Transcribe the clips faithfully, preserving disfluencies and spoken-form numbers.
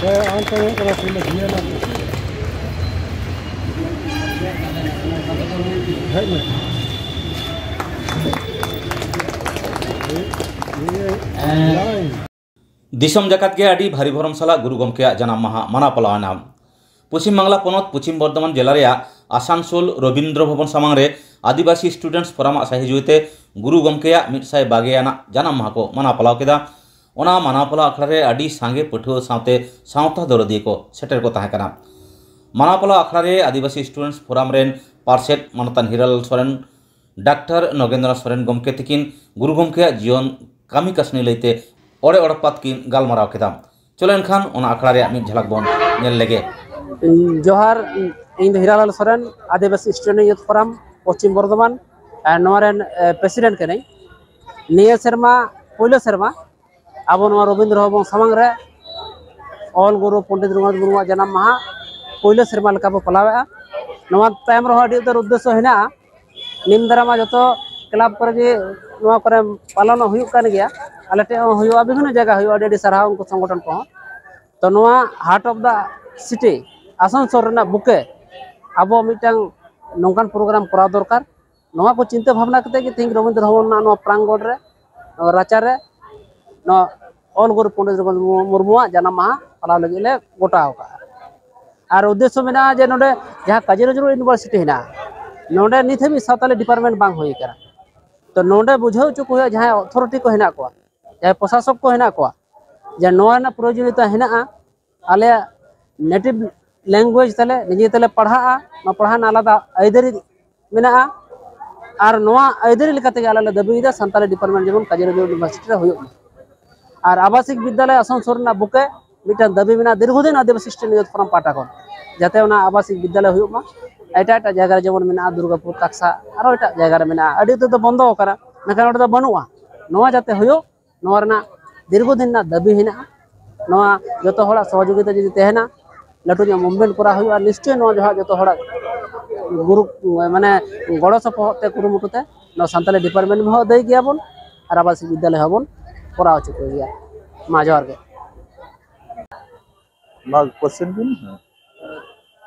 ᱦᱮᱸ, ᱟᱢ ᱛᱮ ᱦᱩᱭᱩᱜ ᱠᱟᱱᱟ, ᱥᱤᱢ ᱫᱚ ᱡᱤᱭᱟᱹ ᱨᱮᱱᱟᱜ᱾ ᱦᱮᱡ ᱢᱮ᱾ ᱫᱤᱥᱚᱢ ᱡᱟᱠᱟᱛ ᱜᱮ ᱟᱹᱰᱤ ᱵᱷᱟᱹᱨᱤ ᱵᱷᱚᱨᱚᱢ ᱥᱟᱞᱟᱜ ᱜᱩᱨᱩ ᱜᱚᱢᱠᱮᱭᱟᱜ ᱡᱟᱱᱟᱢ ᱢᱟᱦᱟ ᱢᱟᱱᱟᱣ ᱯᱟᱞᱟᱣ ᱮᱱᱟ᱾ ᱯᱚᱪᱷᱤᱢ ᱵᱟᱝᱞᱟ ᱯᱚᱱᱚᱛ ᱯᱚᱪᱷᱤᱢ ᱵᱚᱨᱫᱷᱚᱢᱟᱱ ᱡᱮᱞᱟ ᱨᱮᱭᱟᱜ ᱟᱥᱟᱱᱥᱳᱞ ᱨᱚᱵᱤᱱᱫᱨᱚ ᱵᱷᱚᱵᱚᱱ ᱥᱟᱢᱟᱝ ᱨᱮ ᱟᱹᱫᱤᱵᱟᱹᱥᱤ ᱥᱴᱩᱰᱮᱱᱴᱥ ᱯᱷᱳᱨᱟᱢ ᱟᱜ ᱥᱟᱹᱦᱤᱡᱩᱦᱤ ᱛᱮ ᱜᱩᱨᱩ ᱜᱚᱢᱠᱮᱭᱟᱜ ᱢᱤᱫ ᱥᱟᱭ ᱵᱟᱜᱮ ᱟᱱᱟᱜ ᱡᱟᱱᱟᱢ ᱢᱟᱦᱟ ᱠᱚ ᱢᱟᱱᱟᱣ ᱯᱟᱞᱟᱣ ᱠᱮᱫᱟ᱾ ᱚᱱᱟ ᱢᱟᱱᱟᱣ ᱯᱟᱞᱟᱣ ᱟᱠᱷᱲᱟ ᱨᱮ ᱟᱹᱰᱤ ᱥᱟᱸᱜᱮ ᱯᱟᱹᱴᱷᱩᱣᱟᱹ ᱥᱟᱶᱛᱮ ᱥᱟᱶᱛᱟ ᱫᱚᱨᱚᱫᱤᱭᱟᱹ ᱠᱚ ᱥᱮᱴᱮᱨ ᱠᱚ ᱛᱟᱦᱮᱸ ᱠᱟᱱᱟ᱾ ᱢᱟᱱᱟᱣ ᱯᱟᱞᱟᱣ ᱟᱠᱷᱲᱟ ᱨᱮ ᱟᱹᱫᱤᱵᱟᱹᱥᱤ ᱥᱴᱩᱰᱮᱱᱴᱥ ᱯᱷᱳᱨᱟᱢ ᱨᱮᱱ ᱯᱟᱨᱥᱮᱛ ᱢᱟᱱᱚᱛᱟᱱ ᱦᱤᱨᱟᱞᱟᱞ ᱥᱚᱨᱮᱱ, ᱰᱟᱠᱛᱟᱨ ᱱᱚᱜᱮᱱᱫᱨᱚ ᱥᱚᱨᱮᱱ ᱜᱚᱢᱠᱮ ᱛᱤᱠᱤᱱ ᱜᱩᱨᱩ ᱜᱚᱢᱠᱮᱭᱟᱜ ᱡᱤᱭᱚᱱ ᱠᱟᱹᱢᱤ ᱠᱟᱹᱥᱱᱤ ᱞᱟᱹᱭᱛᱮ ᱚᱲᱮ ᱚᱲᱯᱟᱛ ᱠᱤᱱ ᱜᱟᱞᱢᱟᱨᱟᱣ ᱠᱮᱫᱟ᱾ ᱪᱚᱞᱚ ᱮᱱᱠᱷᱟᱱ ᱚᱱᱟ ᱟᱠᱷᱲᱟ ᱨᱮᱭᱟᱜ ᱢᱤᱫ ᱡᱷᱟᱞᱟᱠ ᱵᱚᱱ ᱧᱮᱞ ᱞᱮᱜᱮ᱾ ᱡᱚᱦᱟᱨ, ᱤᱧ ᱫᱚ Hiralal Soren, Adivasi student youth forum Paschim Bardhaman, ᱟᱨ ᱱᱚᱣᱟ ᱨᱮᱱ, ᱮ, ᱯᱨᱮᱥᱤᱰᱮᱱᱴ ᱠᱟᱹᱱᱟᱹᱧ᱾ ᱱᱤᱭᱟᱹ ᱥᱮᱨᱢᱟ, ᱯᱳᱭᱞᱳ ᱥᱮᱨᱢᱟ, ᱟᱵᱚ ᱱᱚᱣᱟ ᱨᱚᱵᱤᱱᱫᱨᱚ ᱵᱷᱚᱵᱚᱱ ᱥᱟᱢᱟᱝ ᱨᱮ ᱚᱞ ᱜᱩᱨᱩ ᱯᱚᱱᱰᱤᱛ ᱨᱚᱜᱷᱩᱱᱟᱛᱷ ᱢᱩᱨᱢᱩᱣᱟᱜ ᱡᱟᱱᱟᱢ ᱢᱟᱦᱟ ᱯᱳᱭᱞᱳ ᱥᱮᱨᱢᱟ ᱞᱮᱠᱟ ᱵᱚ ᱯᱟᱞᱟᱣᱮᱫᱼᱟ᱾ ᱱᱚᱣᱟ ᱛᱟᱭᱚᱢ ᱨᱮᱦᱚᱸ ᱟᱹᱰᱤ ᱩᱛᱟᱹᱨ ᱩᱫᱽᱫᱮᱥᱥᱚ ᱦᱮᱱᱟᱜᱼᱟ᱾ ᱱᱤᱢ ᱫᱟᱨᱟᱢᱟ ᱡᱚᱛᱚ ᱠᱞᱟᱵᱽ ᱠᱚᱨᱮ ᱜᱮ ᱱᱚᱣᱟ ᱠᱚᱨᱮ ᱯᱟᱞᱚᱱᱚᱜ ᱦᱩᱭᱩᱜ ᱠᱟᱱ ᱜᱮᱭᱟ᱾ ᱟᱞᱮ ᱴᱷᱮᱡ ᱦᱚᱸ ᱦᱩᱭᱩᱜᱼᱟ, ᱵᱤᱵᱷᱤᱱᱱᱚ ᱡᱟᱭᱜᱟ ᱦᱩᱭᱩᱜᱼᱟ, ᱟᱹᱰᱤ ᱟᱹᱰᱤ ᱥᱟᱨᱦᱟᱣ ᱩᱱᱠᱩ ᱥᱚᱝᱜᱚᱴᱷᱚᱱ ᱠᱚᱦᱚᱸ᱾ ᱛᱚ ᱱᱚᱣᱟ heart of the city Asansol ᱨᱮᱱᱟᱜ ᱵᱩᱠᱮ ᱟᱵᱚ ᱢᱤᱫᱴᱟᱝ ᱱᱚᱝᱠᱟᱱ ᱯᱨᱳᱜᱨᱟᱢ ᱠᱚᱨᱟᱣ ᱫᱚᱨᱠᱟᱨ᱾ ᱱᱚᱣᱟ ᱠᱚ ᱪᱤᱱᱛᱟᱹ ᱵᱷᱟᱵᱽᱱᱟ ᱠᱟᱛᱮ ᱜᱮ ᱛᱮᱦᱮᱧ ᱨᱚᱵᱤᱱᱫᱨᱚ ᱵᱷᱚᱵᱚᱱ ᱨᱮᱱᱟᱜ ᱱᱚᱣᱟ ᱯᱨᱟᱝᱜᱚᱲ ᱨᱮ, ᱱᱚᱣᱟ ᱨᱟᱪᱟ ᱨᱮ, ᱱᱚᱣᱟ ᱚᱞ ᱜᱩᱨᱩ ᱯᱚᱱᱰᱤᱛ ᱨᱚᱜᱷᱩᱱᱟᱛᱷ ᱢᱩᱨᱢᱩᱣᱟᱜ ᱡᱟᱱᱟᱢ ᱢᱟᱦᱟ ᱯᱟᱞᱟᱣ ᱞᱟᱹᱜᱤᱫ ᱞᱮ ᱜᱚᱴᱟ ᱟᱠᱟᱫᱼᱟ᱾ ᱟᱨ ᱩᱫᱽᱫᱮᱥᱥᱚ ᱢᱮᱱᱟᱜᱼᱟ ᱡᱮ ᱱᱚᱰᱮ ᱡᱟᱦᱟᱸ ᱠᱟᱡᱤ ᱱᱚᱡᱨᱩᱞ ᱤᱭᱩᱱᱤᱵᱷᱟᱨᱥᱤᱴᱤ ᱦᱮᱱᱟᱜᱼᱟ, ᱱᱚᱰᱮ ᱱᱤᱛ ᱦᱟᱹᱵᱤᱡ ᱥᱟᱶᱛᱟᱞᱤ ᱰᱤᱯᱟᱨᱴᱢᱮᱱᱴ ᱵᱟᱝ ᱦᱩᱭ ᱟᱠᱟᱱᱟ᱾ ᱛᱚ ᱱᱚᱰᱮ ᱵᱩᱡᱷᱟᱹᱣ ᱦᱚᱪᱚ ᱠᱚ ᱦᱩᱭᱩᱜᱼᱟ, ᱡᱟᱦᱟᱸᱭ ᱚᱛᱷᱚᱨᱤᱴᱤ ᱠᱚ ᱦᱮᱱᱟᱜ ᱠᱚᱣᱟ, ᱡᱟᱦᱟᱸᱭ ᱯᱨᱚᱥᱟᱥᱚᱠ ᱠᱚ ᱦᱮᱱᱟᱜ ᱠᱚᱣᱟ, ᱡᱮ ᱱᱚᱣᱟ ᱨᱮᱱᱟᱜ ᱯᱨᱚᱭᱳᱡᱚᱱᱤᱭᱚᱛᱟ ᱦᱮᱱᱟᱜᱼᱟ᱾ ᱟᱞᱮᱭᱟᱜ ᱱᱮᱴᱤᱵᱷ ᱞᱮᱝᱜᱩᱭᱮᱡᱽ ᱛᱟᱞᱮ, ᱱᱤᱡᱮ ᱛᱮᱞᱮ ᱯᱟᱲᱦᱟᱜᱼᱟ, ᱱᱚᱣᱟ ᱯᱟᱲᱦᱟᱣ ᱨᱮᱱᱟᱜ ᱟᱞᱟᱫᱟ ᱟᱹᱭᱫᱟᱹᱨᱤ ᱢᱮᱱᱟᱜᱼᱟ᱾ ᱟᱨ ᱱᱚᱣᱟ ᱟᱹᱭᱫᱟᱹᱨᱤ ᱞᱮᱠᱟ ᱛᱮᱜᱮ ᱟᱞᱮ ᱞᱮ ᱫᱟᱹᱵᱤᱭᱮᱫᱟ ᱥᱟᱱᱛᱟᱲᱤ ᱰᱤᱯᱟᱨᱴᱢᱮᱱᱴ ᱡᱮᱢᱚᱱ ᱠᱟᱡᱤ ᱱᱚᱡᱨᱩᱞ ᱤᱭᱩᱱᱤᱵᱷᱟᱨᱥᱤᱴᱤ ᱨᱮ ᱦᱩᱭᱩᱜ ᱢᱟ᱾ ᱟᱨ ᱟᱵᱟᱥᱤᱠ ᱵᱤᱫᱽᱫᱟᱞᱚᱭ ᱟᱥᱟᱱᱥᱳᱞ ᱨᱮᱱᱟᱜ ᱵᱩᱠᱮ ᱢᱤᱫᱴᱟᱝ ᱫᱟᱹᱵᱤ ᱢᱮᱱᱟᱜᱼᱟ ᱫᱤᱨᱜᱷᱚᱫᱤᱱ ᱟᱹᱫᱤᱵᱟᱹᱥᱤ ᱥᱴᱩᱰᱮᱱᱴ ᱭᱩᱛᱷ ᱯᱷᱳᱨᱟᱢ ᱯᱟᱦᱴᱟ ᱠᱷᱚᱱ, ᱡᱟᱛᱮ ᱚᱱᱟ ᱟᱵᱟᱥᱤᱠ ᱵᱤᱫᱽᱫᱟᱞᱚᱭ ᱦᱩᱭᱩᱜ ᱢᱟ᱾ ᱮᱴᱟᱜ ᱮᱴᱟᱜ ᱡᱟᱭᱜᱟ ᱨᱮ ᱡᱮᱢᱚᱱ ᱢᱮᱱᱟᱜᱼᱟ, ᱫᱩᱨᱜᱟᱯᱩᱨ, ᱠᱟᱠᱥᱟ, ᱟᱨᱚ ᱮᱴᱟᱜ ᱡᱟᱭᱜᱟ ᱨᱮ ᱢᱮᱱᱟᱜᱼᱟ, ᱟᱹᱰᱤ ᱩᱛᱟᱹᱨ ᱫᱚ ᱵᱚᱱᱫᱚ ᱟᱠᱟᱱᱟ, ᱢᱮᱱᱠᱷᱟᱱ ᱚᱸᱰᱮ ᱫᱚ ᱵᱟᱹᱱᱩᱜᱼᱟ᱾ ᱱᱚᱣᱟ ᱡᱟᱛᱮ ᱦᱩᱭᱩᱜ, ᱱᱚᱣᱟ ᱨᱮᱱᱟᱜ ᱫᱤᱨᱜᱷᱚᱫᱤᱱ ᱨᱮᱱᱟᱜ ᱫᱟᱹᱵᱤ ᱦᱮᱱᱟᱜᱼᱟ᱾ ᱱᱚᱣᱟ ᱡᱚᱛᱚ ᱦᱚᱲᱟᱜ ᱥᱚᱦᱚᱡᱳᱜᱤᱛᱟ ᱡᱩᱫᱤ ᱛᱟᱦᱮᱱᱟ, ᱞᱟᱹᱴᱩ ᱧᱚᱜ ᱢᱩᱵᱷᱢᱮᱱᱴ ᱠᱚᱨᱟᱣ ᱦᱩᱭᱩᱜᱼᱟ, ᱱᱤᱥᱪᱚᱭ ᱱᱚᱣᱟ ᱡᱚᱦᱟᱜ ᱡᱚᱛᱚ ᱦᱚᱲᱟᱜ ᱜᱩᱨᱩ-, ᱢᱟᱱᱮ ᱜᱚᱲᱚ ᱥᱚᱯᱚᱦᱚᱫ ᱛᱮ, ᱠᱩᱨᱩᱢᱩᱴᱩ ᱛᱮ ᱱᱚᱣᱟ ᱥᱟᱱᱛᱟᱞᱤ ᱰᱤᱯᱟᱨᱴᱢᱮᱱᱴ ᱦᱚᱸ ᱟᱹᱫᱟᱹᱭ ᱜᱮᱭᱟᱵᱚᱱ ᱟᱨ ᱟᱵᱟᱥᱤᱠ ᱵᱤᱫᱽᱫᱟᱞᱚᱭ ᱦᱚᱸᱵᱚᱱ ᱠᱚᱨᱟᱣ ᱦᱚᱪᱚ ᱠᱚ ᱜᱮᱭᱟ᱾ ᱢᱟ ᱡᱚᱦᱟᱨ ᱜᱮ᱾ ᱢᱟ ᱠᱚᱥᱪᱮᱱ ᱵᱤᱱ᱾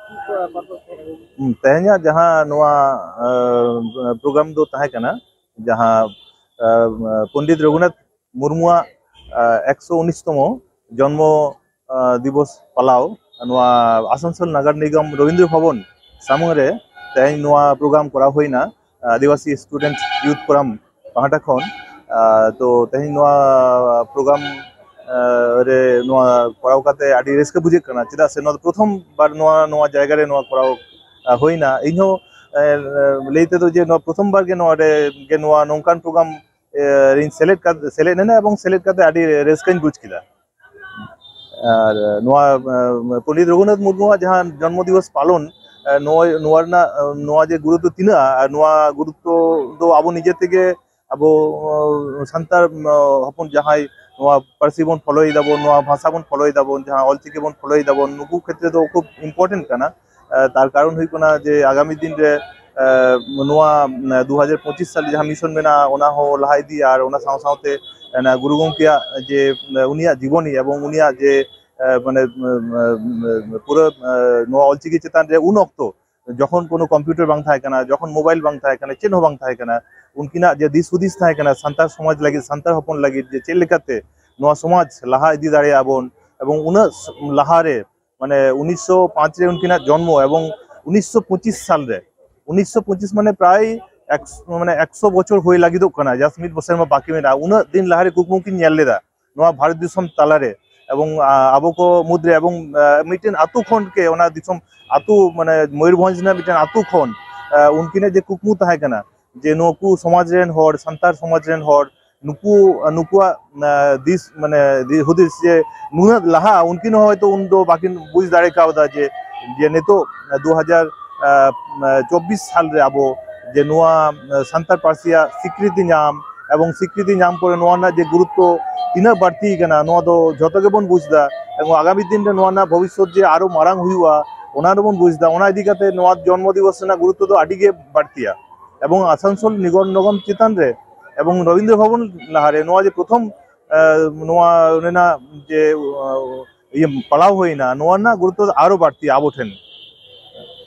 ᱦᱩᱸ, ᱛᱮᱦᱮᱧᱟᱜ ᱡᱟᱦᱟᱸ ᱱᱚᱣᱟ ᱯᱨᱳᱜᱨᱟᱢ ᱫᱚ ᱛᱟᱦᱮᱸ ᱠᱟᱱᱟ, ᱡᱟᱦᱟᱸ ᱯᱚᱱᱰᱤᱛ ᱨᱚᱜᱷᱩᱱᱟᱛᱷ ᱢᱩᱨᱢᱩᱣᱟᱜ ᱮᱠᱥᱚ ᱩᱱᱤᱥ ᱛᱚᱢᱚ ᱡᱚᱱᱢᱚ ᱫᱤᱵᱚᱥ ᱯᱟᱞᱟᱣ ᱱᱚᱣᱟ ᱟᱥᱟᱱᱥᱳᱞ ᱱᱟᱜᱟᱨ ᱱᱤᱜᱚᱢ ᱨᱚᱵᱤᱱᱫᱨᱚ ᱵᱷᱚᱵᱚᱱ ᱥᱟᱢᱟᱝ ᱨᱮ ᱛᱮᱦᱮᱧ ᱱᱚᱣᱟ ᱯᱨᱳᱜᱨᱟᱢ ᱠᱚᱨᱟᱣ ᱦᱩᱭᱱᱟ ᱟᱹᱫᱤᱵᱟᱹᱥᱤ ᱥᱴᱩᱰᱮᱱᱴ ᱭᱩᱛᱷ ᱯᱷᱳᱨᱟᱢ ᱯᱟᱦᱴᱟ ᱠᱷᱚᱱ᱾ ᱛᱚ ᱛᱮᱦᱮᱧ ᱱᱚᱣᱟ ᱯᱨᱳᱜᱨᱟᱢ ᱨᱮ ᱱᱚᱣᱟ ᱠᱚᱨᱟᱣ ᱠᱟᱛᱮ ᱟᱹᱰᱤ ᱨᱟᱹᱥᱠᱟᱹ ᱵᱩᱡᱷᱟᱹᱜ ᱠᱟᱱᱟ, ᱪᱮᱫᱟᱜ ᱥᱮ ᱱᱚᱣᱟ ᱫᱚ ᱯᱨᱚᱛᱷᱚᱢ ᱵᱟᱨ ᱱᱚᱣᱟ ᱱᱚᱣᱟ ᱡᱟᱭᱜᱟ ᱨᱮ ᱱᱚᱣᱟ ᱠᱚᱨᱟᱣ ᱦᱩᱭᱱᱟ᱾ ᱤᱧᱦᱚᱸ ᱞᱟᱹᱭ ᱛᱮᱫᱚ ᱡᱮ ᱱᱚᱣᱟ ᱯᱨᱚᱛᱷᱚᱢ ᱵᱟᱨ ᱜᱮ ᱱᱚᱣᱟ ᱨᱮ ᱜᱮ ᱱᱚᱣᱟ ᱱᱚᱝᱠᱟᱱ ᱯᱨᱳᱜᱨᱟᱢ ᱨᱤᱧ ᱥᱮᱞᱮᱫ ᱠᱟᱛᱮ ᱥᱮᱞᱮᱫ ᱮᱱᱟ ᱮᱵᱚᱝ ᱥᱮᱞᱮᱫ ᱠᱟᱛᱮ ᱟᱹᱰᱤ ᱨᱟᱹᱥᱠᱟᱹᱧ ᱵᱩᱡᱽ ᱠᱮᱫᱟ᱾ ᱟᱨ ᱱᱚᱣᱟ ᱯᱚᱱᱰᱤᱛ ᱨᱚᱜᱷᱩᱱᱟᱛᱷ ᱢᱩᱨᱢᱩᱣᱟᱜ ᱡᱟᱦᱟᱸ ᱡᱚᱱᱢᱚ ᱫᱤᱵᱚᱥ ᱯᱟᱞᱚᱱ, ᱱᱚᱣᱟ ᱱᱚᱣᱟ ᱨᱮᱱᱟᱜ ᱱᱚᱣᱟ ᱡᱮ ᱜᱩᱨᱩᱛᱛᱚ ᱛᱤᱱᱟᱹᱜᱼᱟ, ᱟᱨ ᱱᱚᱣᱟ ᱜᱩᱨᱩᱛᱛᱚ ᱫᱚ ᱟᱵᱚ ᱱᱤᱡᱮ ᱛᱮᱜᱮ ᱟᱵᱚ ᱥᱟᱱᱛᱟᱲ ᱦᱚᱯᱚᱱ ᱡᱟᱦᱟᱸᱭ ᱱᱚᱣᱟ ᱯᱟᱹᱨᱥᱤ ᱵᱚᱱ ᱯᱷᱚᱞᱳᱭ ᱫᱟᱵᱚᱱ, ᱱᱚᱣᱟ ᱵᱷᱟᱥᱟ ᱵᱚᱱ ᱯᱷᱚᱞᱳᱭ ᱫᱟᱵᱚᱱ, ᱡᱟᱦᱟᱸ ᱚᱞᱪᱤᱠᱤ ᱵᱚᱱ ᱯᱷᱚᱞᱳᱭ ᱫᱟᱵᱚᱱ, ᱱᱩᱠᱩ ᱠᱷᱮᱛᱨᱮ ᱫᱚ ᱠᱷᱩᱵ ᱤᱢᱯᱚᱨᱴᱮᱱᱴ ᱠᱟᱱᱟ᱾ ᱛᱟᱨ ᱠᱟᱨᱚᱱ ᱦᱩᱭᱩᱜ ᱠᱟᱱᱟ ᱡᱮ ᱟᱜᱟᱢᱤ ᱫᱤᱱ ᱨᱮ ᱱᱚᱣᱟ ᱫᱩ ᱦᱟᱡᱟᱨ ᱯᱚᱸᱪᱤᱥ ᱥᱟᱞ ᱡᱟᱦᱟᱸ ᱢᱤᱥᱚᱱ ᱢᱮᱱᱟᱜᱼᱟ, ᱚᱱᱟ ᱦᱚᱸ ᱞᱟᱦᱟ ᱤᱫᱤ ᱟᱨ ᱚᱱᱟ ᱥᱟᱶ ᱥᱟᱶᱛᱮ ᱜᱩᱨᱩ ᱜᱚᱢᱠᱮᱭᱟᱜ ᱡᱮ ᱩᱱᱤᱭᱟᱜ ᱡᱤᱵᱚᱱᱤ ᱮᱵᱚᱝ ᱩᱱᱤᱭᱟᱜ ᱡᱮ ᱢᱟᱱᱮ ᱯᱩᱨᱟᱹ ᱱᱚᱣᱟ ᱚᱞᱪᱤᱠᱤ ᱪᱮᱛᱟᱱ ᱨᱮ ᱩᱱ ᱚᱠᱛᱚ ᱡᱚᱠᱷᱚᱱ ᱠᱳᱱᱳ ᱠᱚᱢᱯᱤᱭᱩᱴᱟᱨ ᱵᱟᱝ ᱛᱟᱦᱮᱸ ᱠᱟᱱᱟ, ᱡᱚᱠᱷᱚᱱ ᱢᱳᱵᱟᱭᱤᱞ ᱵᱟᱝ ᱛᱟᱦᱮᱸ ᱠᱟᱱᱟ, ᱪᱮᱫ ᱦᱚᱸ ᱵᱟᱝ ᱛᱟᱦᱮᱸ ᱠᱟᱱᱟ, ᱩᱱᱠᱤᱱᱟᱜ ᱡᱮ ᱫᱤᱥ ᱦᱩᱫᱤᱥ ᱛᱟᱦᱮᱸ ᱠᱟᱱᱟ ᱥᱟᱱᱛᱟᱲ ᱥᱚᱢᱟᱡᱽ ᱞᱟᱹᱜᱤᱫ, ᱥᱟᱱᱛᱟᱲ ᱦᱚᱯᱚᱱ ᱞᱟᱹᱜᱤᱫ, ᱡᱮ ᱪᱮᱫ ᱞᱮᱠᱟᱛᱮ ᱱᱚᱣᱟ ᱥᱚᱢᱟᱡᱽ ᱞᱟᱦᱟ ᱤᱫᱤ ᱫᱟᱲᱮᱭᱟᱜᱼᱟ ᱵᱚᱱ, ᱮᱵᱚᱝ ᱩᱱᱟᱹᱜ ᱞᱟᱦᱟᱨᱮ ᱢᱟᱱᱮ ᱩᱱᱤᱥᱥᱚ ᱯᱟᱸᱪ ᱨᱮ ᱩᱱᱠᱤᱱᱟᱜ ᱡᱚᱱᱢᱚ ᱮᱵᱚᱝ ᱩᱱᱤᱥᱥᱚ ᱯᱚᱸᱪᱤᱥ ᱥᱟᱞ ᱨᱮ, ᱩᱱᱤᱥᱥᱚ ᱯᱚᱸᱪᱤᱥ ᱢᱟᱱᱮ ᱯᱨᱟᱭ ᱮᱠ ᱢᱟᱱᱮ ᱮᱠᱥᱚ ᱵᱚᱪᱷᱚᱨ ᱦᱩᱭ ᱞᱟᱹᱜᱤᱫᱚᱜ ᱠᱟᱱᱟ, just ᱢᱤᱫ ᱵᱚᱪᱷᱚᱨ ᱢᱟ ᱵᱟᱠᱤ ᱢᱮᱱᱟᱜᱼᱟ᱾ ᱩᱱᱟᱹᱜ ᱫᱤᱱ ᱞᱟᱦᱟᱨᱮ ᱠᱩᱠᱢᱩ ᱠᱤᱱ ᱧᱮᱞ ᱞᱮᱫᱟ ᱱᱚᱣᱟ ᱵᱷᱟᱨᱚᱛ ᱫᱤᱥᱚᱢ ᱛᱟᱞᱟᱨᱮ, ᱮᱵᱚᱝ ᱟᱵᱚ ᱠᱚ ᱢᱩᱫᱽᱨᱮ ᱮᱵᱚᱝ ᱢᱤᱫᱴᱮᱱ ᱟᱹᱛᱩ ᱠᱷᱚᱱ ᱜᱮ ᱚᱱᱟ ᱫᱤᱥᱚᱢ ᱟᱹᱛᱩ ᱢᱟᱱᱮ ᱢᱚᱭᱩᱨᱵᱷᱚᱸᱡᱽ ᱨᱮᱱᱟᱜ ᱢᱤᱫᱴᱮᱱ ᱟᱹᱛᱩ ᱠᱷᱚᱱ ᱩᱱᱠᱤᱱᱟᱜ ᱡᱮ ᱠᱩᱠᱢᱩ ᱛᱟᱦᱮᱸ ᱠᱟᱱᱟ ᱡᱮ ᱱᱩᱠᱩ ᱥᱚᱢᱟᱡᱽ ᱨᱮᱱ ᱦᱚᱲ, ᱥᱟᱱᱛᱟᱲ ᱥᱚᱢᱟᱡᱽ ᱨᱮᱱ ᱦᱚᱲ ᱱᱩᱠᱩ ᱱᱩᱠᱩᱣᱟᱜ ᱫᱤᱥ ᱢᱟᱱᱮ ᱦᱩᱫᱤᱥ ᱡᱮ ᱱᱩᱱᱟᱹᱜ ᱞᱟᱦᱟ, ᱩᱱᱠᱤᱱ ᱦᱚᱸ ᱦᱚᱭᱛᱳ ᱩᱱᱫᱚ ᱵᱟᱹᱠᱤᱱ ᱵᱩᱡᱽ ᱫᱟᱲᱮ ᱠᱟᱣᱫᱟ ᱡᱮ ᱡᱮ ᱱᱤᱛᱚᱜ ᱫᱩ ᱦᱟᱡᱟᱨ ᱪᱚᱵᱵᱤᱥ ᱥᱟᱞ ᱨᱮ ᱟᱵᱚ ᱡᱮ ᱱᱚᱣᱟ ᱥᱟᱱᱛᱟᱲ ᱯᱟᱹᱨᱥᱤᱭᱟᱜ ᱥᱤᱠᱨᱤᱛᱤ ᱧᱟᱢ ᱮᱵᱚᱝ ᱥᱤᱠᱨᱤᱛᱤ ᱧᱟᱢ ᱯᱚᱨᱮ ᱱᱚᱣᱟ ᱨᱮᱱᱟᱜ ᱡᱮ ᱜᱩᱨᱩᱛᱛᱚ ᱛᱤᱱᱟᱹᱜ ᱵᱟᱹᱲᱛᱤ ᱠᱟᱱᱟ, ᱱᱚᱣᱟ ᱫᱚ ᱡᱷᱚᱛᱚ ᱜᱮᱵᱚᱱ ᱵᱩᱡᱽ ᱮᱫᱟ᱾ ᱮᱵᱚᱝ ᱟᱜᱟᱢᱤ ᱫᱤᱱ ᱨᱮ ᱱᱚᱣᱟ ᱨᱮᱱᱟᱜ ᱵᱷᱚᱵᱤᱥᱥᱚᱛ ᱡᱮ ᱟᱨᱚ ᱢᱟᱨᱟᱝ ᱦᱩᱭᱩᱜᱼᱟ, ᱚᱱᱟ ᱫᱚᱵᱚᱱ ᱵᱩᱡᱽ ᱮᱫᱟ᱾ ᱚᱱᱟ ᱤᱫᱤ ᱠᱟᱛᱮ ᱱᱚᱣᱟ ᱡᱚᱱᱢᱚ ᱫᱤᱵᱚᱥ ᱨᱮᱱᱟᱜ ᱜᱩᱨᱩᱛᱛᱚ ᱫᱚ ᱟᱹᱰᱤ ᱜᱮ ᱵᱟᱹᱲᱛᱤᱭᱟ᱾ ᱮᱵᱚᱝ ᱟᱥᱟᱱᱥᱳᱞ ᱱᱤᱜᱚᱨ ᱱᱚᱜᱚᱢ ᱪᱮᱛᱟᱱ ᱨᱮ ᱮᱵᱚᱝ ᱨᱚᱵᱤᱱᱫᱨᱚ ᱵᱷᱚᱵᱚᱱ ᱞᱟᱦᱟᱨᱮ ᱱᱚᱣᱟ ᱡᱮ ᱯᱨᱚᱛᱷᱚᱢ ᱱᱚᱣᱟ ᱨᱮᱱᱟᱜ ᱡᱮ ᱤᱭᱟᱹ ᱯᱟᱲᱦᱟᱣ ᱦᱩᱭᱱᱟ, ᱱᱚᱣᱟ ᱨᱮᱱᱟᱜ ᱜᱩᱨᱩᱛᱛᱚ ᱫᱚ ᱟᱨᱚ ᱵᱟᱹᱲᱛᱤ ᱟᱵᱚ ᱴᱷᱮᱱ᱾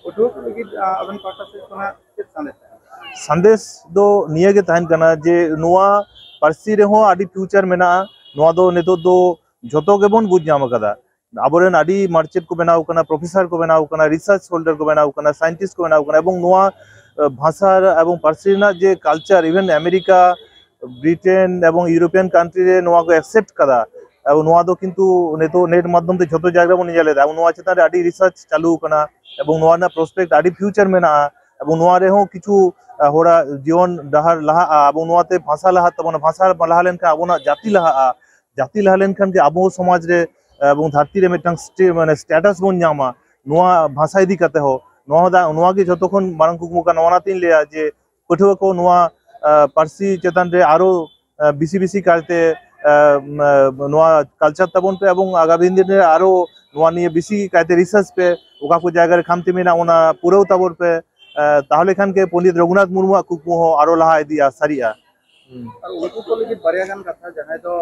ᱯᱟᱹᱴᱷᱩᱣᱟᱹ ᱠᱚ ᱞᱟᱹᱜᱤᱫ ᱟᱵᱮᱱ ᱯᱟᱦᱴᱟ ᱥᱮᱫ ᱠᱷᱚᱱᱟᱜ ᱪᱮᱫ ᱥᱟᱸᱫᱮᱥ? ᱥᱟᱸᱫᱮᱥ ᱫᱚ ᱱᱤᱭᱟᱹ ᱜᱮ ᱛᱟᱦᱮᱱ ᱠᱟᱱᱟ ᱡᱮ ᱱᱚᱣᱟ ᱯᱟᱹᱨᱥᱤ ᱨᱮᱦᱚᱸ ᱟᱹᱰᱤ ᱯᱷᱤᱭᱩᱪᱟᱨ ᱢᱮᱱᱟᱜᱼᱟ᱾ ᱱᱚᱣᱟ ᱫᱚ ᱱᱤᱛᱚᱜ ᱫᱚ ᱡᱷᱚᱛᱚ ᱜᱮᱵᱚᱱ ᱵᱩᱡᱽ ᱧᱟᱢ ᱟᱠᱟᱫᱟ᱾ ᱟᱵᱚᱨᱮᱱ ᱟᱹᱰᱤ ᱢᱟᱨᱪᱮᱴ ᱠᱚ ᱵᱮᱱᱟᱣ ᱟᱠᱟᱱᱟ, ᱯᱨᱚᱯᱷᱮᱥᱟᱨ ᱠᱚ ᱵᱮᱱᱟᱣ ᱟᱠᱟᱱᱟ, ᱨᱤᱥᱟᱨᱪ ᱦᱳᱞᱰᱟᱨ ᱠᱚ ᱵᱮᱱᱟᱣ ᱟᱠᱟᱱᱟ, ᱥᱟᱭᱮᱱᱴᱤᱥᱴ ᱠᱚ ᱵᱮᱱᱟᱣ ᱟᱠᱟᱱᱟ, ᱮᱵᱚᱝ ᱱᱚᱣᱟ ᱵᱷᱟᱥᱟ ᱮᱵᱚᱝ ᱯᱟᱹᱨᱥᱤ ᱨᱮᱱᱟᱜ ᱡᱮ ᱠᱟᱞᱪᱟᱨ, ᱤᱵᱷᱮᱱ ᱟᱢᱮᱨᱤᱠᱟ, ᱵᱨᱤᱴᱮᱱ ᱮᱵᱚᱝ ᱤᱭᱩᱨᱳᱯᱤᱭᱟᱱ ᱠᱟᱱᱴᱨᱤ ᱨᱮ ᱱᱚᱣᱟ ᱠᱚ ᱮᱠᱥᱮᱯᱴ ᱠᱟᱫᱟ᱾ ᱮᱵᱚᱝ ᱱᱚᱣᱟ ᱫᱚ ᱠᱤᱱᱛᱩ ᱱᱤᱛᱚᱜ ᱱᱮᱴ ᱢᱟᱫᱽᱫᱷᱚᱢ ᱛᱮ ᱡᱷᱚᱛᱚ ᱡᱟᱭᱜᱟ ᱨᱮ ᱵᱚᱱ ᱧᱮᱞ ᱮᱫᱟ᱾ ᱮᱵᱚᱝ ᱱᱚᱣᱟ ᱪᱮᱛᱟᱱ ᱨᱮ ᱟᱹᱰᱤ ᱨᱤᱥᱟᱨᱪ ᱪᱟᱹᱞᱩ ᱟᱠᱟᱱᱟ ᱮᱵᱚᱝ ᱱᱚᱣᱟ ᱨᱮᱱᱟᱜ ᱯᱨᱚᱥᱯᱮᱠᱴ ᱟᱹᱰᱤ ᱯᱷᱤᱭᱩᱪᱟᱨ ᱢᱮᱱᱟᱜᱼᱟ᱾ ᱮᱵᱚᱝ ᱱᱚᱣᱟ ᱨᱮᱦᱚᱸ ᱠᱤᱪᱷᱩ ᱦᱚᱲᱟᱜ ᱡᱤᱭᱚᱱ ᱰᱟᱦᱟᱨ ᱞᱟᱦᱟᱜᱼᱟ᱾ ᱮᱵᱚᱝ ᱱᱚᱣᱟᱛᱮ ᱵᱷᱟᱥᱟ ᱞᱟᱦᱟᱜ ᱛᱟᱵᱚᱱᱟ, ᱵᱷᱟᱥᱟ ᱞᱟᱦᱟ ᱞᱮᱱᱠᱷᱟᱱ ᱟᱵᱚᱱᱟᱜ ᱡᱟᱹᱛᱤ ᱞᱟᱦᱟᱜᱼᱟ᱾ ᱡᱟᱹᱛᱤ ᱞᱟᱦᱟ ᱞᱮᱱᱠᱷᱟᱱ ᱜᱮ ᱟᱵᱚ ᱥᱚᱢᱟᱡᱽ ᱨᱮ ᱮᱵᱚᱝ ᱫᱷᱟᱹᱨᱛᱤ ᱨᱮ ᱢᱤᱫᱴᱟᱝ ᱢᱟᱱᱮ ᱥᱴᱮᱴᱟᱥ ᱵᱚᱱ ᱧᱟᱢᱟ ᱱᱚᱣᱟ ᱵᱷᱟᱥᱟ ᱤᱫᱤ ᱠᱟᱛᱮ ᱦᱚᱸ᱾ ᱱᱚᱣᱟ ᱫᱚ ᱱᱚᱣᱟ ᱜᱮ ᱡᱷᱚᱛᱚ ᱠᱷᱚᱱ ᱢᱟᱨᱟᱝ ᱠᱩᱠᱢᱩ ᱠᱟᱱᱟ᱾ ᱚᱱᱟᱛᱤᱧ ᱞᱟᱹᱭᱟ ᱡᱮ ᱯᱟᱹᱴᱷᱩᱣᱟᱹ ᱠᱚ ᱱᱚᱣᱟ ᱯᱟᱹᱨᱥᱤ ᱪᱮᱛᱟᱱ ᱨᱮ ᱟᱨᱚ ᱵᱮᱥᱤ ᱵᱮᱥᱤ ᱠᱟᱭᱛᱮ ᱱᱚᱣᱟ ᱠᱟᱞᱪᱟᱨ ᱛᱟᱵᱚᱱ ᱯᱮ ᱮᱵᱚᱝ ᱟᱜᱟᱢᱤ ᱫᱤᱱ ᱨᱮ ᱟᱨᱚ ᱱᱚᱣᱟ ᱱᱤᱭᱮ ᱵᱮᱥᱤ ᱠᱟᱭᱛᱮ ᱨᱤᱥᱟᱨᱪ ᱯᱮ, ᱚᱠᱟ ᱠᱚ ᱡᱟᱭᱜᱟ ᱨᱮ ᱠᱷᱟᱢᱛᱤ ᱢᱮᱱᱟᱜᱼᱟ ᱚᱱᱟ ᱯᱩᱨᱟᱹᱣ ᱛᱟᱵᱚᱱ ᱯᱮ᱾ ᱛᱟᱦᱚᱞᱮ ᱠᱷᱟᱱ ᱜᱮ ᱯᱚᱱᱰᱤᱛ ᱨᱚᱜᱷᱩᱱᱟᱛᱷ ᱢᱩᱨᱢᱩᱣᱟᱜ ᱠᱩᱠᱢᱩ ᱦᱚᱸ ᱟᱨᱚ ᱞᱟᱦᱟ ᱤᱫᱤᱜᱼᱟ, ᱥᱟᱹᱨᱤᱜᱼᱟ᱾ ᱟᱨ ᱩᱱᱠᱩ ᱠᱚ ᱞᱟᱹᱜᱤᱫ ᱵᱟᱨᱭᱟ ᱜᱟᱱ ᱠᱟᱛᱷᱟ, ᱡᱟᱦᱟᱸᱭ ᱫᱚ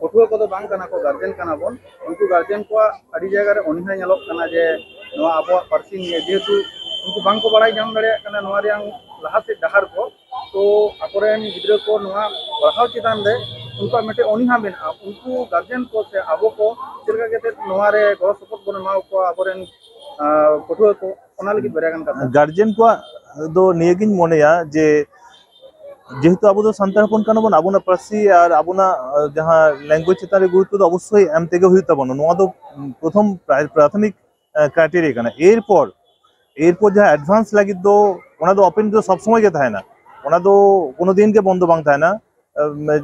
ᱯᱟᱹᱴᱷᱩᱣᱟᱹ ᱠᱚᱫᱚ ᱵᱟᱝ ᱠᱟᱱᱟ ᱠᱚ, ᱜᱟᱨᱡᱮᱱ ᱠᱟᱱᱟ ᱵᱚᱱ, ᱩᱱᱠᱩ ᱜᱟᱨᱡᱮᱱ ᱠᱚᱣᱟᱜ ᱟᱹᱰᱤ ᱡᱟᱭᱜᱟ ᱨᱮ ᱚᱱᱤᱦᱟ ᱧᱮᱞᱚᱜ ᱠᱟᱱᱟ ᱡᱮ ᱱᱚᱣᱟ ᱟᱵᱚᱣᱟᱜ ᱯᱟᱹᱨᱥᱤ ᱱᱤᱭᱮ, ᱡᱮᱦᱮᱛᱩ ᱩᱱᱠᱩ ᱵᱟᱝ ᱠᱚ ᱵᱟᱲᱟᱭ ᱧᱟᱢ ᱫᱟᱲᱮᱭᱟᱜ ᱠᱟᱱᱟ ᱱᱚᱣᱟ ᱨᱮᱭᱟᱜ ᱞᱟᱦᱟ ᱥᱮᱫ ᱰᱟᱦᱟᱨ ᱠᱚ, ᱛᱚ ᱟᱠᱚᱨᱮᱱ ᱜᱤᱫᱽᱨᱟᱹ ᱠᱚ ᱱᱚᱣᱟ ᱯᱟᱲᱦᱟᱣ ᱪᱮᱛᱟᱱ ᱨᱮ ᱩᱱᱠᱩᱣᱟᱜ ᱢᱤᱫᱴᱮᱱ ᱚᱱᱤᱦᱟ ᱢᱮᱱᱟᱜᱼᱟ᱾ ᱩᱱᱠᱩ ᱜᱟᱨᱡᱮᱱ ᱠᱚ ᱥᱮ ᱟᱵᱚ ᱠᱚ ᱪᱮᱫ ᱞᱮᱠᱟ ᱠᱟᱛᱮ ᱱᱚᱣᱟ ᱨᱮ ᱜᱚᱲᱚ ᱥᱚᱯᱚᱦᱚᱫ ᱵᱚᱱ ᱮᱢᱟ ᱠᱚᱣᱟ ᱟᱵᱚᱨᱮᱱ ᱯᱟᱹᱴᱷᱩᱣᱟᱹ ᱠᱚ, ᱚᱱᱟ ᱞᱟᱹᱜᱤᱫ ᱵᱟᱨᱭᱟ ᱜᱟᱱ ᱠᱟᱛᱷᱟ᱾ ᱜᱟᱨᱡᱮᱱ ᱠᱚᱣᱟᱜ ᱫᱚ ᱱᱤᱭᱟᱹᱜᱤᱧ ᱢᱚᱱᱮᱭᱟ ᱡᱮ ᱡᱮᱦᱮᱛᱩ ᱟᱵᱚ ᱫᱚ ᱥᱟᱱᱛᱟᱲ ᱦᱚᱯᱚᱱ ᱠᱟᱱᱟ ᱵᱚᱱ, ᱟᱵᱚᱱᱟᱜ ᱯᱟᱹᱨᱥᱤ ᱟᱨ ᱟᱵᱚᱱᱟᱜ ᱡᱟᱦᱟᱸ ᱞᱮᱝᱜᱩᱭᱮᱡᱽ ᱪᱮᱛᱟᱱ ᱨᱮ ᱜᱩᱨᱩᱛᱛᱚ ᱫᱚ ᱚᱵᱚᱥᱥᱳᱭ ᱮᱢ ᱛᱮᱜᱮ ᱦᱩᱭᱩᱜ ᱛᱟᱵᱚᱱᱟ᱾ ᱱᱚᱣᱟ ᱫᱚ ᱯᱨᱚᱛᱷᱚᱢ ᱯᱨᱟᱭ-, ᱯᱨᱟᱛᱷᱚᱢᱤᱠ ᱠᱨᱟᱭᱴᱮᱨᱤᱭᱟ ᱠᱟᱱᱟ᱾ ᱮᱨᱯᱚᱨ ᱮᱨᱯᱚᱨ ᱡᱟᱦᱟᱸ ᱮᱰᱵᱷᱟᱱᱥ ᱞᱟᱹᱜᱤᱫ ᱫᱚ ᱚᱱᱟ ᱫᱚ ᱳᱯᱮᱱ ᱫᱚ ᱥᱚᱵ ᱥᱚᱢᱚᱭ ᱜᱮ ᱛᱟᱦᱮᱱᱟ, ᱚᱱᱟ ᱫᱚ ᱠᱳᱱᱳ ᱫᱤᱱ ᱜᱮ ᱵᱚᱱᱫᱚ ᱵᱟᱝ ᱛᱟᱦᱮᱱᱟ᱾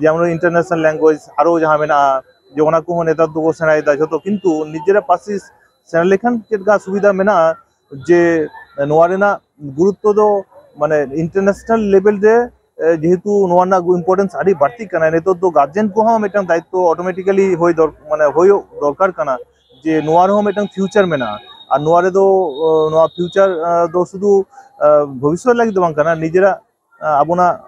ᱡᱮᱢᱚᱱ ᱤᱱᱴᱟᱨᱱᱮᱥᱱᱟᱞ ᱞᱮᱝᱜᱩᱭᱮᱡᱽ ᱟᱨᱚ ᱡᱟᱦᱟᱸ ᱢᱮᱱᱟᱜᱼᱟ, ᱡᱮ ᱚᱱᱟ ᱠᱚᱦᱚᱸ ᱱᱮᱛᱟᱨ ᱫᱚᱠᱚ ᱥᱮᱬᱟᱭᱮᱫᱟ ᱡᱷᱚᱛᱚ, ᱠᱤᱱᱛᱩ ᱱᱤᱡᱮᱨᱟᱜ ᱯᱟᱹᱨᱥᱤ ᱥᱮᱬᱟ ᱞᱮᱠᱷᱟᱱ ᱪᱮᱫ ᱞᱮᱠᱟ ᱥᱩᱵᱤᱫᱷᱟ ᱢᱮᱱᱟᱜᱼᱟ ᱡᱮ ᱱᱚᱣᱟ ᱨᱮᱱᱟᱜ ᱜᱩᱨᱩᱛᱛᱚ ᱫᱚ ᱢᱟᱱᱮ ᱤᱱᱴᱟᱨᱱᱮᱥᱱᱟᱞ ᱞᱮᱵᱮᱞ ᱨᱮ, ᱡᱮᱦᱮᱛᱩ ᱱᱚᱣᱟ ᱨᱮᱱᱟᱜ ᱤᱢᱯᱚᱨᱴᱮᱱᱥ ᱟᱹᱰᱤ ᱵᱟᱹᱲᱛᱤᱜ ᱠᱟᱱᱟ, ᱱᱤᱛᱚᱜ ᱫᱚ ᱜᱟᱨᱡᱮᱱ ᱠᱚᱦᱚᱸ ᱢᱤᱫᱴᱟᱝ ᱫᱟᱭᱤᱛᱛᱚ ᱚᱴᱳᱢᱮᱴᱤᱠᱟᱞᱤ ᱦᱩᱭ ᱫᱚᱨ-, ᱢᱟᱱᱮ ᱦᱩᱭᱩᱜ ᱫᱚᱨᱠᱟᱨ ᱠᱟᱱᱟ ᱡᱮ ᱱᱚᱣᱟ ᱨᱮᱦᱚᱸ ᱢᱤᱫᱴᱟᱝ ᱯᱷᱤᱭᱩᱪᱟᱨ ᱢᱮᱱᱟᱜᱼᱟ᱾ ᱟᱨ ᱱᱚᱣᱟ ᱨᱮᱫᱚ ᱱᱚᱣᱟ ᱯᱷᱤᱭᱩᱪᱟᱨ ᱫᱚ ᱥᱩᱫᱷᱩ ᱵᱷᱚᱵᱤᱥᱥᱚᱛ ᱞᱟᱹᱜᱤᱫ ᱫᱚ ᱵᱟᱝ ᱠᱟᱱᱟ, ᱱᱤᱡᱮᱨᱟᱜ ᱟᱵᱚᱱᱟᱜ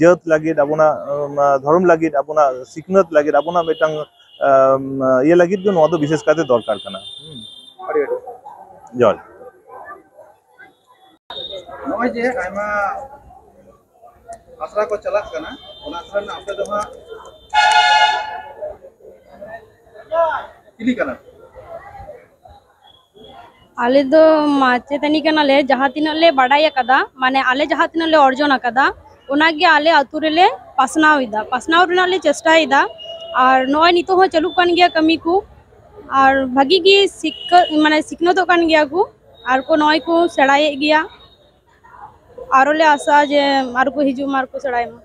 ᱡᱟᱹᱛ ᱞᱟᱹᱜᱤᱫ, ᱟᱵᱚᱱᱟᱜ ᱫᱷᱚᱨᱚᱢ ᱞᱟᱹᱜᱤᱫ, ᱟᱵᱚᱱᱟᱜ ᱥᱤᱠᱷᱱᱟᱹᱛ ᱞᱟᱹᱜᱤᱫ, ᱟᱵᱚᱱᱟᱜ ᱢᱤᱫᱴᱟᱝ ᱟᱢ, ᱤᱭᱟᱹ ᱞᱟᱹᱜᱤᱫ ᱜᱮ ᱱᱚᱣᱟ ᱫᱚ ᱵᱤᱥᱮᱥ ᱠᱟᱭᱛᱮ ᱫᱚᱨᱠᱟᱨ ᱠᱟᱱᱟ᱾ ᱦᱩᱸ᱾ ᱟᱹᱰᱤ ᱟᱹᱰᱤ᱾ ᱡᱚᱦᱟᱨ᱾ ᱱᱚᱜᱼᱚᱭ ᱡᱮ ᱟᱭᱢᱟ ᱟᱥᱲᱟ ᱠᱚ ᱪᱟᱞᱟᱜ ᱠᱟᱱᱟ, ᱚᱱᱟ ᱟᱥᱲᱟ ᱨᱮᱱᱟᱜ ᱟᱯᱮ ᱫᱚ ᱦᱟᱸᱜ ᱪᱤᱞᱤ ᱠᱟᱱᱟ? ᱟᱞᱮ ᱫᱚ ᱢᱟᱪᱮᱛᱟᱹᱱᱤ ᱠᱟᱱᱟᱞᱮ᱾ ᱡᱟᱦᱟᱸ ᱛᱤᱱᱟᱹᱜ ᱞᱮ ᱵᱟᱰᱟᱭ ᱟᱠᱟᱫᱟ, ᱢᱟᱱᱮ ᱟᱞᱮ ᱡᱟᱦᱟᱸ ᱛᱤᱱᱟᱹᱜ ᱞᱮ ᱚᱨᱡᱚᱱ ᱟᱠᱟᱫᱟ, ᱚᱱᱟᱜᱮ ᱟᱞᱮ ᱟᱛᱳ ᱨᱮᱞᱮ ᱯᱟᱥᱱᱟᱣ ᱮᱫᱟ, ᱯᱟᱥᱱᱟᱣ ᱨᱮᱱᱟᱜ ᱞᱮ ᱪᱮᱥᱴᱟᱭᱮᱫᱟ᱾ ᱟᱨ ᱱᱚᱜᱼᱚᱭ ᱱᱤᱛᱚᱜ ᱦᱚᱸ ᱪᱟᱹᱞᱩᱜ ᱠᱟᱱ ᱜᱮᱭᱟ ᱠᱟᱹᱢᱤ ᱠᱚ, ᱟᱨ ᱵᱷᱟᱹᱜᱤ ᱜᱮ ᱥᱤᱠᱠᱷᱟ, ᱢᱟᱱᱮ ᱥᱤᱠᱷᱱᱟᱹᱛᱚᱜ ᱠᱟᱱ ᱜᱮᱭᱟ ᱠᱚ, ᱟᱨ ᱠᱚ ᱱᱚᱜᱼᱚᱭ ᱠᱚ ᱥᱮᱬᱟᱭᱮᱫ ᱜᱮᱭᱟ᱾ ᱟᱨᱚ ᱞᱮ ᱟᱥᱟ ᱡᱮ ᱟᱨᱚ ᱠᱚ ᱦᱤᱡᱩᱜ ᱢᱟ, ᱟᱨ ᱠᱚ ᱥᱮᱬᱟᱭ ᱢᱟ᱾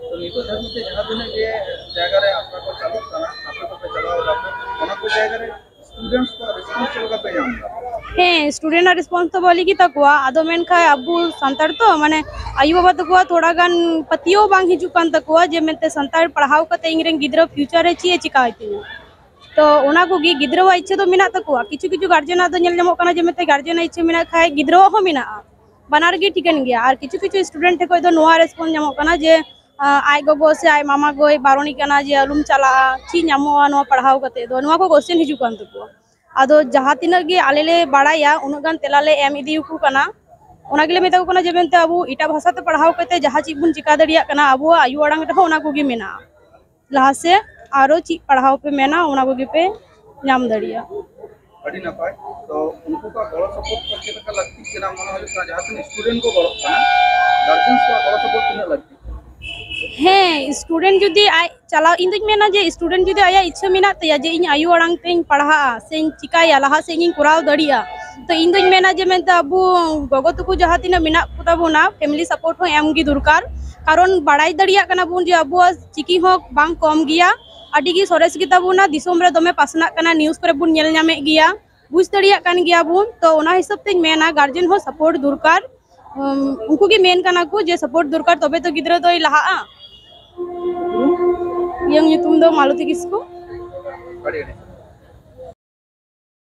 ᱛᱚ, ᱱᱤᱛᱚᱜ ᱫᱷᱟᱹᱵᱤᱡ ᱛᱮ ᱡᱟᱦᱟᱸ ᱛᱤᱱᱟᱹᱜ ᱜᱮ ᱡᱟᱭᱜᱟ ᱨᱮ ᱟᱥᱲᱟ ᱠᱚ ᱪᱟᱞᱩᱜ ᱠᱟᱱᱟ, ᱟᱯᱮ ᱠᱚᱯᱮ ᱪᱟᱞᱟᱣ ᱮᱫᱟ, ᱚᱱᱟ ᱠᱚ ᱡᱟᱭᱜᱟ ᱨᱮ ᱥᱴᱩᱰᱮᱱᱴᱥ ᱠᱚᱣᱟᱜ ᱨᱮᱥᱯᱚᱱᱥ ᱪᱮᱫ ᱞᱮᱠᱟ ᱯᱮ ᱧᱟᱢ ᱮᱫᱟ? ᱦᱮᱸ, ᱥᱴᱩᱰᱮᱱᱴ ᱟᱜ ᱨᱮᱥᱯᱚᱱᱥ ᱫᱚ ᱵᱷᱟᱹᱞᱤ ᱜᱮ ᱛᱟᱠᱚᱣᱟ᱾ ᱟᱫᱚ ᱢᱮᱱᱠᱷᱟᱱ ᱟᱵᱚ ᱥᱟᱱᱛᱟᱲ ᱛᱚ, ᱢᱟᱱᱮ, ᱟᱭᱳ ᱵᱟᱵᱟ ᱛᱟᱠᱚᱣᱟᱜ ᱛᱷᱚᱲᱟ ᱜᱟᱱ ᱯᱟᱹᱛᱭᱟᱹᱣ ᱵᱟᱝ ᱦᱤᱡᱩᱜ ᱠᱟᱱ ᱛᱟᱠᱚᱣᱟ ᱡᱮ ᱢᱮᱱᱛᱮ ᱥᱟᱱᱛᱟᱲ ᱯᱟᱲᱦᱟᱣ ᱠᱟᱛᱮ ᱤᱧ ᱨᱮᱱ ᱜᱤᱫᱽᱨᱟᱹ ᱯᱷᱤᱭᱩᱪᱟᱨ ᱨᱮ ᱪᱮᱫ ᱮ ᱪᱤᱠᱟᱹᱭ ᱛᱤᱧᱟ᱾ ᱛᱚ ᱚᱱᱟ ᱠᱚᱜᱮ ᱜᱤᱫᱽᱨᱟᱹᱣᱟᱜ ᱤᱪᱪᱷᱟᱹ ᱫᱚ ᱢᱮᱱᱟᱜ ᱛᱟᱠᱚᱣᱟ, ᱠᱤᱪᱷᱩ ᱠᱤᱪᱷᱩ ᱜᱟᱨᱡᱮᱱᱟᱜ ᱫᱚ ᱧᱮᱞ ᱧᱟᱢᱚᱜ ᱠᱟᱱᱟ ᱡᱮ ᱢᱮᱱᱛᱮ ᱜᱟᱨᱡᱮᱱᱟᱜ ᱤᱪᱪᱷᱟᱹ ᱢᱮᱱᱟᱜ ᱠᱷᱟᱡ ᱜᱤᱫᱽᱨᱟᱹᱣᱟᱜ ᱦᱚᱸ ᱢᱮᱱᱟᱜᱼᱟ, ᱵᱟᱱᱟᱨ ᱜᱮ ᱴᱷᱤᱠᱟᱹᱱ ᱜᱮᱭᱟ᱾ ᱟᱨ ᱠᱤᱪᱷᱩ ᱠᱤᱪᱷᱩ ᱥᱴᱩᱰᱮᱱᱴ ᱴᱷᱮᱱ ᱠᱷᱚᱱ ᱫᱚ ᱱᱚᱣᱟ ᱨᱮᱥᱯᱚᱱᱥ ᱧᱟᱢᱚᱜ ᱠᱟᱱᱟ ᱡᱮ, ᱟᱸ, ᱟᱡ ᱜᱚᱜᱚ ᱥᱮ ᱟᱡ ᱢᱟᱢᱟ ᱜᱚᱭ ᱵᱟᱨᱚᱱᱤ ᱠᱟᱱᱟ ᱡᱮ ᱟᱞᱚᱢ ᱪᱟᱞᱟᱜᱼᱟ, ᱪᱮᱫ ᱧᱟᱢᱚᱜᱼᱟ ᱱᱚᱣᱟ ᱯᱟᱲᱦᱟᱣ ᱠᱟᱛᱮ ᱫᱚ, ᱱᱚᱣᱟ ᱠᱚ ᱠᱚᱥᱪᱮᱱ ᱦᱤᱡᱩᱜ ᱠᱟᱱ ᱛᱟᱠᱚᱣᱟ᱾ ᱟᱫᱚ ᱡᱟᱦᱟᱸ ᱛᱤᱱᱟᱹᱜ ᱜᱮ ᱟᱞᱮ ᱞᱮ ᱵᱟᱲᱟᱭᱟ, ᱩᱱᱟᱹᱜ ᱜᱟᱱ ᱛᱮᱞᱟ ᱞᱮ ᱮᱢ ᱤᱫᱤ ᱟᱠᱚ ᱠᱟᱱᱟ᱾ ᱚᱱᱟ ᱜᱮᱞᱮ ᱢᱮᱛᱟ ᱠᱚ ᱠᱟᱱᱟ ᱡᱮ ᱢᱮᱱᱛᱮ ᱟᱵᱚ ᱮᱴᱟᱜ ᱵᱷᱟᱥᱟ ᱛᱮ ᱯᱟᱲᱦᱟᱣ ᱠᱟᱛᱮ ᱡᱟᱦᱟᱸ ᱪᱮᱫ ᱵᱚᱱ ᱪᱤᱠᱟ ᱫᱟᱲᱮᱭᱟᱜ ᱠᱟᱱᱟ, ᱟᱵᱚᱣᱟᱜ ᱟᱭᱳ ᱟᱲᱟᱝ ᱨᱮᱦᱚᱸ ᱚᱱᱟ ᱠᱚᱜᱮ ᱢᱮᱱᱟᱜᱼᱟ᱾ ᱞᱟᱦᱟ ᱥᱮᱫ ᱟᱨᱚ ᱪᱮᱫ ᱯᱟᱲᱦᱟᱣ ᱯᱮ ᱢᱮᱱᱟ, ᱚᱱᱟ ᱠᱚᱜᱮ ᱯᱮ ᱧᱟᱢ ᱫᱟᱲᱮᱭᱟᱜᱼᱟ᱾ ᱟᱹᱰᱤ ᱱᱟᱯᱟᱭ᱾ ᱛᱚ, ᱩᱱᱠᱩ ᱠᱚᱣᱟᱜ ᱜᱚᱲᱚ ᱥᱚᱯᱚᱦᱚᱫ ᱠᱚ ᱪᱮᱫ ᱞᱮᱠᱟ ᱞᱟᱹᱠᱛᱤᱜ ᱠᱟᱱᱟ, ᱢᱚᱱᱮ ᱦᱩᱭᱩᱜ ᱠᱟᱱᱟ, ᱡᱟᱦᱟᱸ ᱛᱤᱱᱟᱹᱜ ᱥᱴᱩᱰᱮᱱᱴ ᱠᱚ ᱜᱚᱲᱚᱜ ᱠᱟᱱᱟ, ᱜᱟᱨᱡᱮᱱᱥ ᱠᱚᱣᱟᱜ ᱜᱚᱲᱚ ᱥᱚᱯᱚᱦᱚᱫ ᱛᱤᱱᱟᱹᱜ ᱞᱟᱹᱠᱛᱤ? ᱦᱮᱸ, ᱥᱴᱩᱰᱮᱱᱴ ᱡᱩᱫᱤ ᱟᱡ ᱪᱟᱞᱟᱣ, ᱤᱧ ᱫᱩᱧ ᱢᱮᱱᱟ ᱡᱮ ᱥᱴᱩᱰᱮᱱᱴ ᱡᱩᱫᱤ ᱟᱭᱟᱜ ᱤᱪᱪᱷᱟᱹ ᱢᱮᱱᱟᱜ ᱛᱟᱭᱟ ᱡᱮ ᱤᱧ ᱟᱭᱳ ᱟᱲᱟᱝ ᱛᱮᱧ ᱯᱟᱲᱦᱟᱜᱼᱟ ᱥᱮᱧ ᱪᱤᱠᱟᱹᱭᱟ, ᱞᱟᱦᱟ ᱥᱮᱫ ᱤᱧ ᱠᱚᱨᱟᱣ ᱫᱟᱲᱮᱭᱟᱜᱼᱟ, ᱛᱚ ᱤᱧ ᱫᱩᱧ ᱢᱮᱱᱟ ᱡᱮ ᱢᱮᱱᱛᱮ ᱟᱵᱚ ᱜᱚᱜᱚ ᱛᱟᱠᱚ ᱡᱟᱦᱟᱸ ᱛᱤᱱᱟᱹᱜ ᱢᱮᱱᱟᱜ ᱠᱚᱛᱟ ᱵᱚᱱᱟ, ᱯᱷᱮᱢᱤᱞᱤ ᱥᱟᱯᱳᱨᱴ ᱦᱚᱸ ᱮᱢ ᱜᱮ ᱫᱚᱨᱠᱟᱨ᱾ ᱠᱟᱨᱚᱱ ᱵᱟᱲᱟᱭ ᱫᱟᱲᱮᱭᱟᱜ ᱠᱟᱱᱟ ᱵᱚᱱ ᱡᱮ ᱟᱵᱚᱣᱟᱜ ᱪᱤᱠᱤ ᱦᱚᱸ ᱵᱟᱝ ᱠᱚᱢ ᱜᱮᱭᱟ, ᱟᱹᱰᱤ ᱜᱮ ᱥᱚᱨᱮᱥ ᱜᱮᱛᱟ ᱵᱚᱱᱟ, ᱫᱤᱥᱚᱢ ᱨᱮ ᱫᱚᱢᱮ ᱯᱟᱥᱱᱟᱜ ᱠᱟᱱᱟ, ᱱᱤᱭᱩᱡᱽ ᱠᱚᱨᱮ ᱵᱚᱱ ᱧᱮᱞ ᱧᱟᱢᱮᱫ ᱜᱮᱭᱟ, ᱵᱩᱡᱽ ᱫᱟᱲᱮᱭᱟᱜ ᱠᱟᱱ ᱜᱮᱭᱟ ᱵᱚᱱ᱾ ᱛᱚ ᱚᱱᱟ ᱦᱤᱥᱟᱹᱵ ᱛᱮᱧ ᱢᱮᱱᱟ ᱜᱟᱨᱡᱮᱱ ᱦᱚᱸ ᱥᱟᱯᱳᱨᱴ ᱫᱚᱨᱠᱟᱨ᱾ ᱩᱢ, ᱩᱱᱠᱩ ᱜᱮ ᱢᱮᱱ ᱠᱟᱱᱟ ᱠᱚ ᱡᱮ ᱥᱟᱯᱳᱨᱴ ᱫᱚᱨᱠᱟᱨ, ᱛᱚᱵᱮ ᱛᱚ ᱜᱤᱫᱽᱨᱟᱹ ᱫᱚᱭ ᱞᱟᱦᱟᱜᱼᱟ᱾ ᱤᱧᱟᱹᱜ ᱧᱩᱛᱩᱢ ᱫᱚ ᱢᱟᱞᱚᱛᱤ ᱠᱤᱥᱠᱩ᱾ ᱟᱹᱰᱤ ᱟᱹᱰᱤ᱾